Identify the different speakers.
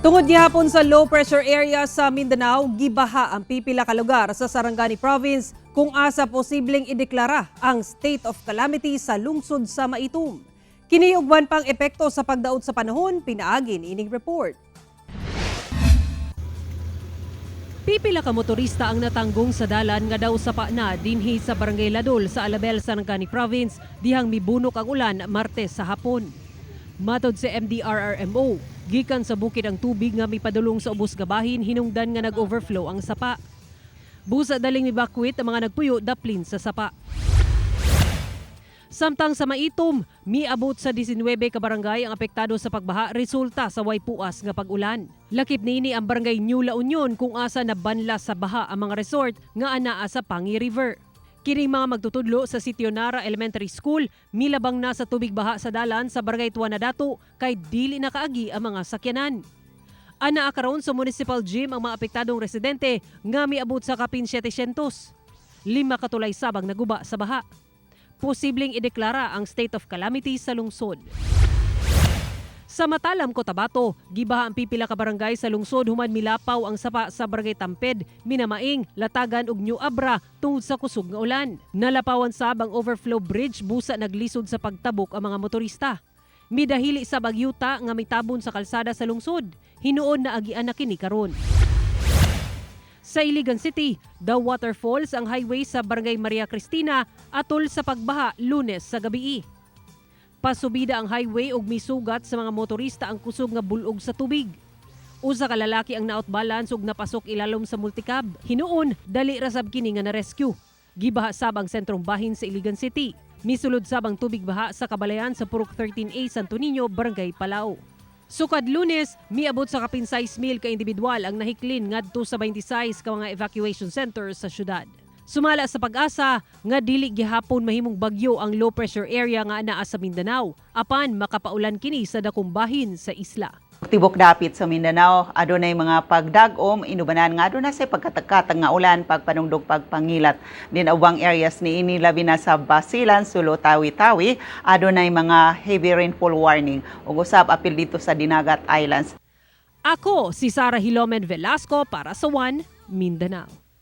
Speaker 1: Tungod gihapon sa low pressure area sa Mindanao, gibaha ang pipila ka lugar sa Sarangani Province kung asa posibleng ideklara ang state of calamity sa lungsod sa Maitum. Kini ug uban pang epekto sa pagdaot sa panahon, pinaagi niining report. Pipila ka motorista ang natanggong sa dalan nga daw sapa na dinhi sa Barangay Ladol sa Alabel, Sarangani Province, dihang mibunok ang ulan Martes sa hapon. Matod sa MDRRMO, gikan sa bukid ang tubig nga mipadulong sa ubos nga bahin hinungdan nga nag-overflow ang sapa. Busa daling mibakwit ang mga nagpuyo daplin sa sapa. Samtang sa Maitum, miabot sa 19 ka barangay ang apektado sa pagbaha resulta sa way puas nga pag-ulan. Lakip niini ang Barangay New La Union kung asa nabanla sa baha ang mga resort nga anaa sa Pangi River. Kining mga magtutudlo sa Sitio Nara Elementary School milabang na sa tubig baha sa dalan sa Barangay Tuana Dato kay dili na kaagi ang mga sakyanan. Anaa karon sa municipal gym ang mga apektadong residente nga miabot sa kapin 700. 5 ka tulay sab ang naguba sa baha. Posibleng ideklara ang state of calamity sa lungsod. Sa Matalam, Cotabato, gibaha ang pipila ka barangay sa lungsod human milapaw ang sapa sa Barangay Tamped, Minamaing, Latagan ug New Abra tungod sa kusog nga ulan. Nalapawan sab ang overflow bridge busa naglisod sa pagtabok ang mga motorista. Midahili sa bagyuta nga mitabon sa kalsada sa lungsod. Hinuon na agian na kini karon. Sa Iligan City, the waterfalls ang highway sa Barangay Maria Cristina atol sa pagbaha Lunes sa gabii. Pasubida ang highway ug misugat sa mga motorista ang kusog nga bulog sa tubig. Usa ka lalaki ang na-outbalance ug napasok ilalom sa multicab. Hinuon, dali ra sab kini nga na-rescue. Gibaha sab ang sentrong bahin sa Iligan City. Misulod sab ang tubig baha sa kabalayan sa Purok 13A Santo Niño, Barangay Palao. Sukad Lunes, miabot sa kapin 6 mil ka individual ang nahiklin ngadto sa 26 ka mga evacuation centers sa syudad. Sumala sa PAGASA nga dili gihapon mahimong bagyo ang low pressure area nga anaa sa Mindanao apan makapaulan kini sa dakong bahin sa isla.
Speaker 2: Tibok dapit sa Mindanao, adunay mga pagdag-om, inubanan nga aduna say pagkatagkatag nga ulan, pagpanungdog, pagpangilat. Din ubang areas niini, labi na sa Basilan, Sulu, Tawi-Tawi, adunay mga heavy rainfall warning ug usab apil dito sa Dinagat Islands.
Speaker 1: Ako si Sara Hilomen Velasco para sa One Mindanao.